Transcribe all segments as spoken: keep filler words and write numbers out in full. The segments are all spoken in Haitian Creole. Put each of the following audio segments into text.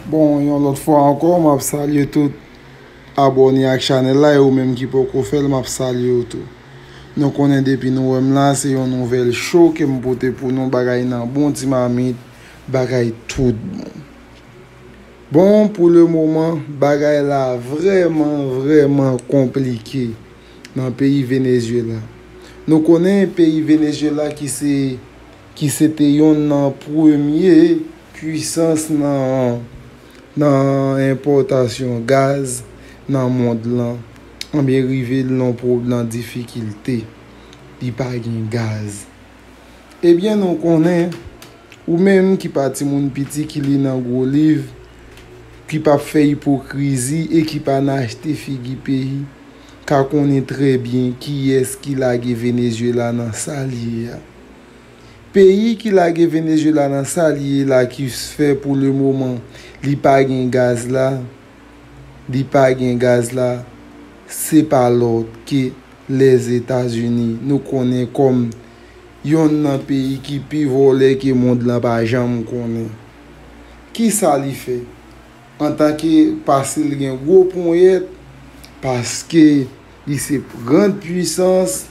Bon, yon lòt fwa ankò, m ap salye tout abòne ak chanèl la, e ou menm ki poko fè l, m ap salye w tou. Nou konnen depi nou wè m la, se yon nouvèl cho ke m pote pou nou, bagay nan bon ti mamit, bagay tout bon. Bon, pou le moman, bagay la vrèman, vrèman konplike nan peyi Venezuela. Nou konnen peyi Venezuela ki se, ki se te yonn nan premye pwisans nan, nan enpòtasyon gaz nan mond lan, anbyen rive l nan pwob-, nan difikilte, li pa gen gaz. Ebyen, nou konnen, ou menm ki pa timoun piti ki li nan gwo liv, ki p ap fè ipokrizi e ki pa n achte figi peyi, ka konnen trè byen kiyès ki lage Venezuela nan sa l ye a. Peyi ki lage Venezuela nan sa l ye la, ki fè pou le moman li pa gen gaz la, li pa gen gaz la, se pa lòt ke Lèzetazini, nou konnen kòm yonn nan peyi ki pi vòlè ke mond lan pa janm konnen. Kisa li fè? Antanke pase l gen gwo ponyèt, paske li se grande puissance,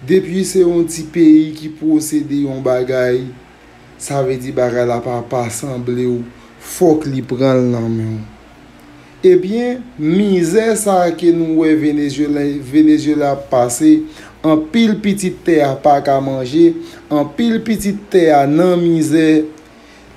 depi se yon ti peyi ki posede yon bagay, sa vle di bagay la pa, pa sanble w, fòk li pran l nan men w. Ebyen, mizè sa a ke nou wè Venezuela, Venezuela ap pase, anpil pitit tè a pa ka manje, anpil pitit tè a nan mizè,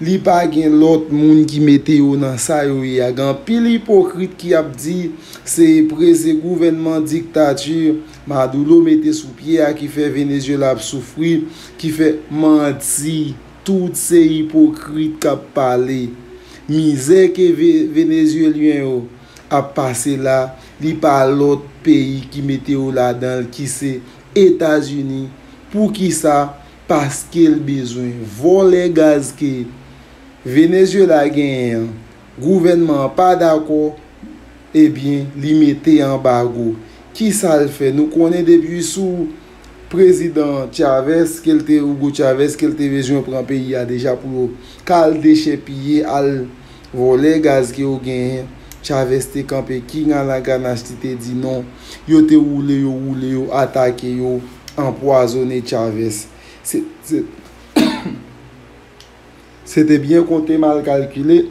li pa gen lòt moun ki mete yo nan sa yo ye a. Gen anpil ipokrit ki ap di se prese gouvènman diktati Maduro mete sou pye a ki fè Venezuela ap soufri, ki fè manti. Tout se ipokrit k ap pale. Mizè ke Ve-, Venezuelyen yo ap pase la, li pa lòt peyi ki mete yo ladan l, ki se Etazini. Poukisa? Paske l bezwen vòlè gaz ke Venezuela genyen an. Gouvènman an pa dakò, ebyen, li mete anbago. Kisa l fè? Nou konnen depi sou prezidan Chavez, ke l te, Hugo Chavez, ke l te bezwen pran peyi a deja pou yo ka al dechèpiye, al vòlè gaz ke yo genyen. Chavez te kanpe king a la ganache, li te di non. Yo te woule yo, woule yo, atake yo, anpwazonnen Chavez. Se, se, se te byen konte, mal kalkile.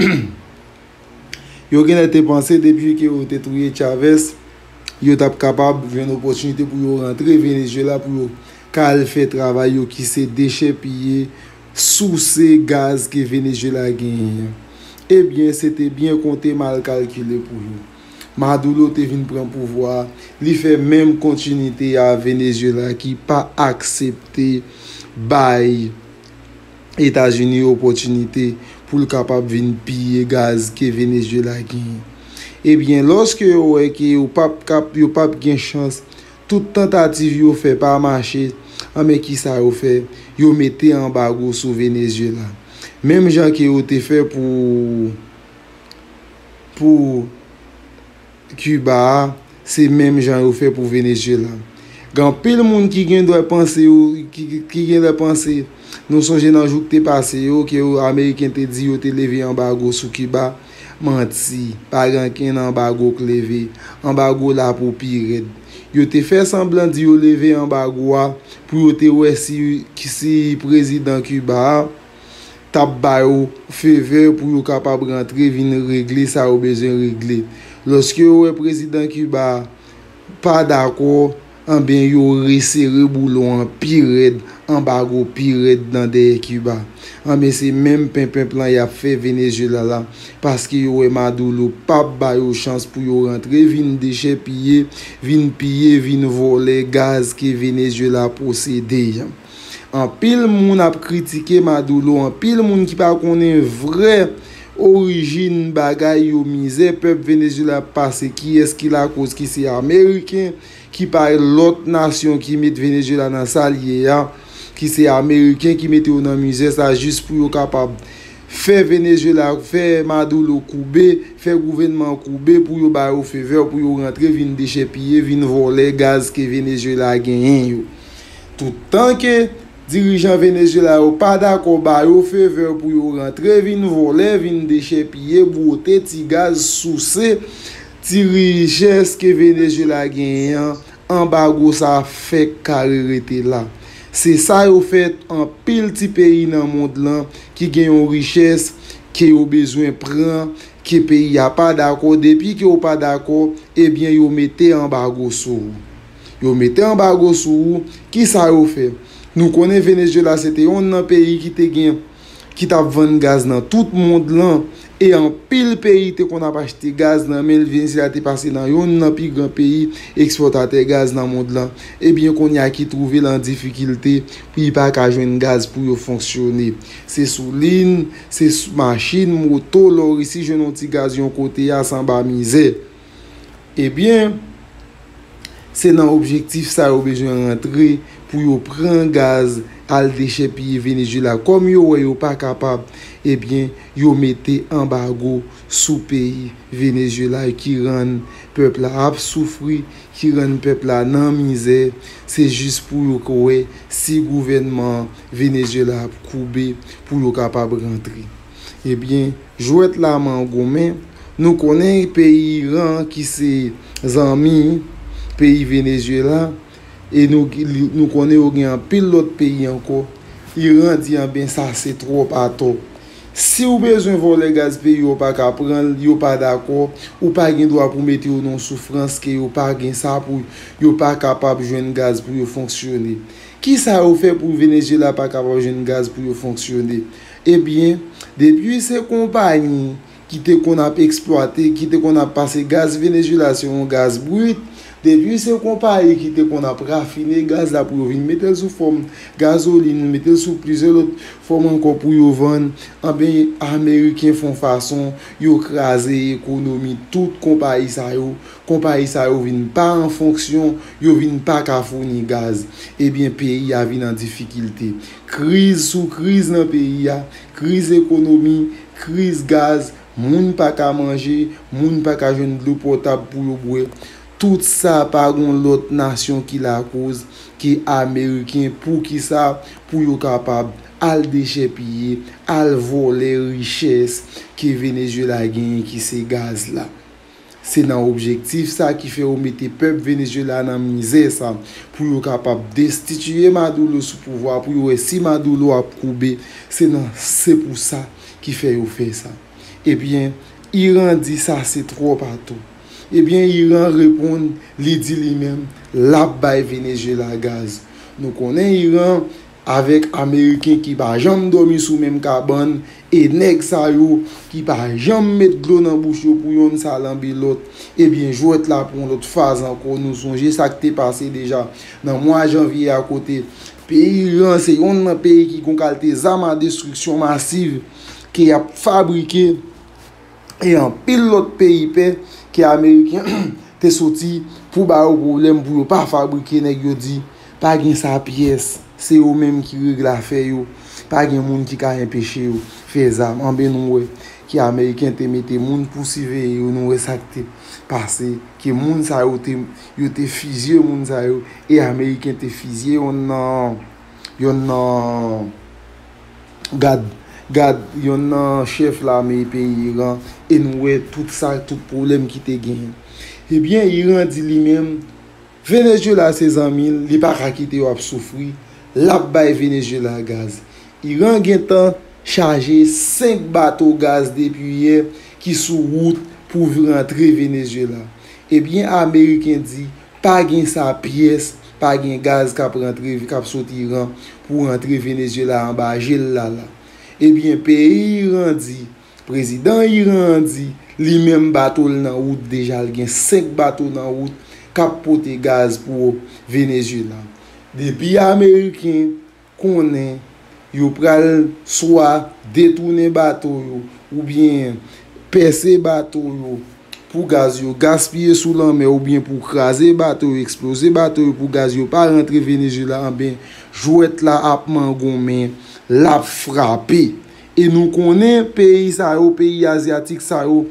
Yo genlè te panse depi ke yo te touye Chavez, yo t ap kapab jwenn opòtinite pou yo rantre Venezuela, pou yo ka al fè travay yo ki se dechèpiye, souse gaz ke Venezuela genyen an. Ebyen, se te byen konte, mal kalkile pou yo. Maduro te vin pran pouvwa a, li fè menm kontinite a Venezuela ki pa aksepte bay Etazini opòtinite pou l kapab vin piye gaz ke Venezuela genyen. Ebyen, lòske yo wè ke yo p ap kap-, yo p ap gen chans, tout tantativ yo fè pa mache, anben kisa yo fè? Yo mete anbago sou Venezuela. Menm jan ke yo te fè pou, pou Kiba a, se menm jan yo fè pou Venezuela. Gen anpil moun ki gen dwa panse yo, ki, ki gen dwa panse, nou sonje nan jou k te pase yo, ke yo, Ameriken te di yo te leve anbago sou Kiba. Manti, pa gen ankenn anbago k leve. Anbago la pou pi rèd. Yo te fè sanblan di yo leve anbago a pou yo te wè si, si prezidan Kiba a t ap ba yo favè pou yo kapab rantre vin regle sa yo bezwen regle. Lòske yo wè prezidan Kiba a pa dakò, anben yo resere boulon an pi rèd, anbago pi rèd nan dèyè Kiba. Anben se menm penpenp lan y ap fè Venezuela la, paske yo wè Maduro p ap ba yo chans pou yo rantre vin dechèpiye, vin piye, vin vòlè gaz ke Venezuela posede an. Anpil moun ap kritike Maduro, anpil moun ki pa konnen vrè orijin bagay yo, mizè pèp Venezuela ap pase, kiyès ki lakoz, ki se Ameriken, ki pa lòt nasyon ki met Venezuela nan sa l ye a, ki se Ameriken ki mete yo nan mizè sa jis pou yo kapab fè Venezuela, fè Maduro koube, fè gouvènman an koube pou yo ba yo favè, pou yo rantre vin dechèpiye, vin vòlè gaz ke Venezuela genyen yo. Toutan ke Dirijan Venezuela yo pa dakò ba yo favè pou yo rantre vin vòlè, vin dechèpiye, bwote ti gaz, souse ti richès ke Venezuela genyen an. Anbago sa a fèk kare rete la. Se sa yo fè anpil ti peyi nan mond lan ki gen yon richès ke yo bezwen pran, ke peyi a pa dakò. Depi ke yo pa dakò, ebyen yo mete anbago sou ou. Yo mete anbago sou ou, kisa yo fè? Nou konnen Venezuela se te yonn nan peyi ki te gen, ki t ap vann gaz nan tout mond lan, e anpil peyi te konn ap achte gaz nan men l. Venezuela te pase nan yonn nan pi gran peyi ekspòtatè gaz nan mond lan. Ebyen kounye a ki twouve l an difikilte pou li pa ka jwenn gaz pou yo fonksyone. Se sou lin, se sou machin, moto, lè w resi jwenn yon ti gaz yon kote a, se anba mizè. Ebyen, se nan objektif sa yo bezwen rantre pou yo pran gaz, al dechèpiye Venezuela. Kòm yo wè yo pa kapab, ebyen, yo mete anbago sou peyi Venezuela ki rann pèp la ap soufri, ki rann pèp la nan mizè. Se jis pou yo wè si gouvènman Venezuela ap koube pou yo kapab rantre. Ebyen, jwèt la mangonmen. Nou konnen peyi Iran ki se zanmi peyi Venezuela, e nou, nou konnen yo gen anpil lòt peyi ankò. Iran di, anben, sa se twòp atò. Si w bezwen vòlè gaz peyi w pa ka pran l, yo pa dakò, ou pa gen dwa pou mete yo nan soufrans ke yo pa gen sa pou yo pa kapab jwenn gaz pou yo fonksyone. Kisa yo fè pou Venezuela pa kapab jwenn gaz pou yo fonksyone? Ebyen, depi se konpayi ki te konn ap eksplwate, ki te konn ap pase gaz Venezuela, se yon gaz brit, depi se konpayi ki te konn ap rafine gaz la pou yo vin mete l sou fòm gazolin, mete l sou plizyè lòt fòm ankò pou yo vann, anben, Ameriken fè yon fason, yo kraze ekonomi tout konpayi sa yo. Konpayi sa yo vin pa an fonksyon, yo vin pa ka founi gaz. Ebyen, peyi a vin an difikilte. Kriz sou kriz nan peyi a, kriz ekonomi, kriz gaz, moun pa ka manje, moun pa ka jwenn dlo potab pou yo bwè. Tout sa pa gon lòt nasyon ki lakoz ke Ameriken. Poukisa? Pou yo kapab al dechèpiye, al vòlè richès ke Venezuela genyen, ki se gaz la. Se nan objektif sa ki fè yo mete pèp Venezuela nan mizè sa, pou yo kapab destitiye Maduro sou pouvwa, pou yo wè si Maduro ap koube. Se nan, se pou sa ki fè yo fè sa. Ebyen, Iran di sa se twòp atò. Ebyen, Iran reponn, li di li menm, l ap bay Venezuela gaz. Nou konnen Iran avèk Ameriken ki pa janm dòmi sou menm kabann, e nèg sa yo ki pa janm met dlo nan bouch yo pou yonn salanbe lòt. Ebyen, jwèt la pran yon lòt faz ankò. Nou sonje sa k te pase deja nan mwa janvye a, kote peyi Iran se yonn nan peyi ki gon kalite zam a destriksyon masiv ke y ap fabrike, e anpil lòt peyi pè ke Ameriken te soti pou ba yo pwoblèm pou yo pa fabrike. Nèg yo di, pa gen sa pyès, se yo menm ki regle afè yo, pa gen moun ki ka enpeche yo fè zam. Anben, nou wè ke Ameriken te mete moun pou siveye yo, nou wè sa k te pase, ke moun sa yo te, yo te fizye moun sa yo, e Ameriken te fizye yonn nan, yonn nan gad, gad, yonn nan chèf lame peyi Iran, e nou wè tout sa, tout pwoblèm ki te genyen. Ebyen, Iran di li menm, Venezuela se zanmi l, li pa ka kite yo ap soufri, l ap bay Venezuela gaz. Iran gentan chaje senk bato gaz depi yè ki sou wout pou rantre Venezuela. Ebyen, Ameriken di, pa gen sa pyès, pa gen gaz k ap rantre, k ap soti Iran pou rantre Venezuela anba jel la la. Ebyen, peyi Iran di, prezidan Iran an di, li menm bato l nan wout deja, l gen senk bato nan wout k ap pote gaz pou Venezuela. Depi Ameriken konnen yo pral swa detounen bato yo, oubyen pèse bato yo pou gaz yo gaspiye sou lanmè, oubyen pou kraze bato yo, eksploze bato yo pou gaz yo pa rantre Venezuela, anben, jwèt la ap mangonmen, l ap frape. E nou konnen peyi sa yo, peyi azyatik sa yo,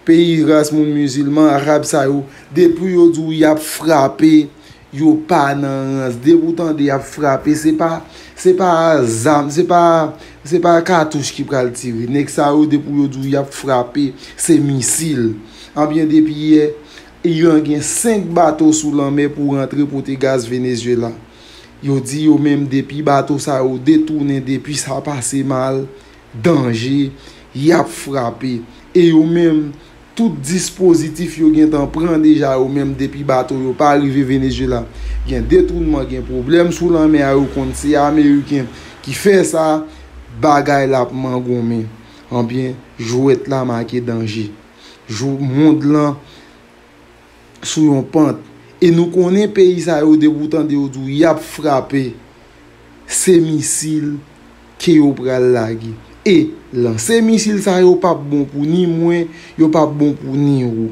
peyi ras moun mizilman, arab sa yo, depi yo di w y ap frape, yo pa nan rans. Depi w tande y ap frape, se pa, Se pa zam, se pa, se pa katouch ki pral tire. Nèg sa yo, depi yo di w y ap frape, se misil. Anbyen, depi yè, Iran gen senk bato sou lanmè pou rantre pote gaz Venezuela. Yo di yo menm depi bato sa yo detounen, depi sa pase mal, danje, y ap frape. E yo menm, tout dispozitif yo gentan pran deja yo menm depi bato yo pa rive Venezuela. Gen detounman, gen pwoblèm sou lanmè a, yo konn se Ameriken ki fè sa, bagay la ap mangonmen. Anbyen, jwèt la make danje. Jou, mond lan sou yon pant. E nou konnen peyi sa yo, depi w tande yo di w y ap frape, se misil ke yo pral lage. E lanse misil sa yo p ap bon pou ni mwen, yo p ap bon pou ni ou.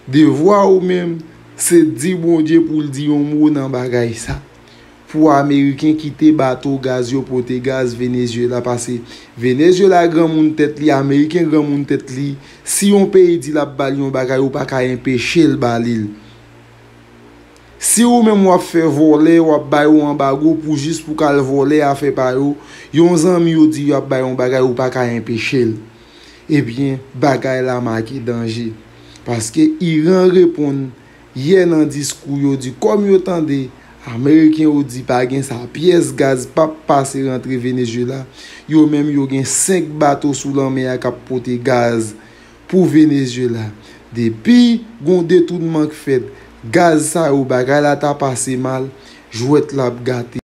Devwa ou menm, se di Bondye pou l di yon mo nan bagay sa. Pou Ameriken kite bato gaz yo pote gaz Venezuela, pase Venezuela granmoun tèt li, Ameriken granmoun tèt li. Si yon peyi di l ap ba l yon bagay, ou pa ka enpeche l ba li l. Si ou menm w ap fè vòlè, w ap ba yo anbago pou jis pou k al vòlè afè pa yo, yon zanmi yo di y ap ba yon bagay, ou pa ka enpeche l. Ebyen, bagay la make danje. Paske Iran reponn yè nan diskou yo di, kòm yo tande Ameriken yo di pa gen sa pyès gaz p ap pase rantre Venezuela, yo menm yo gen senk bato sou lanmè a k ap pote gaz pou Venezuela. Depi gon detounman k fèt, gaz sa yo, bagay la ta pase mal, jwèt la ap gate.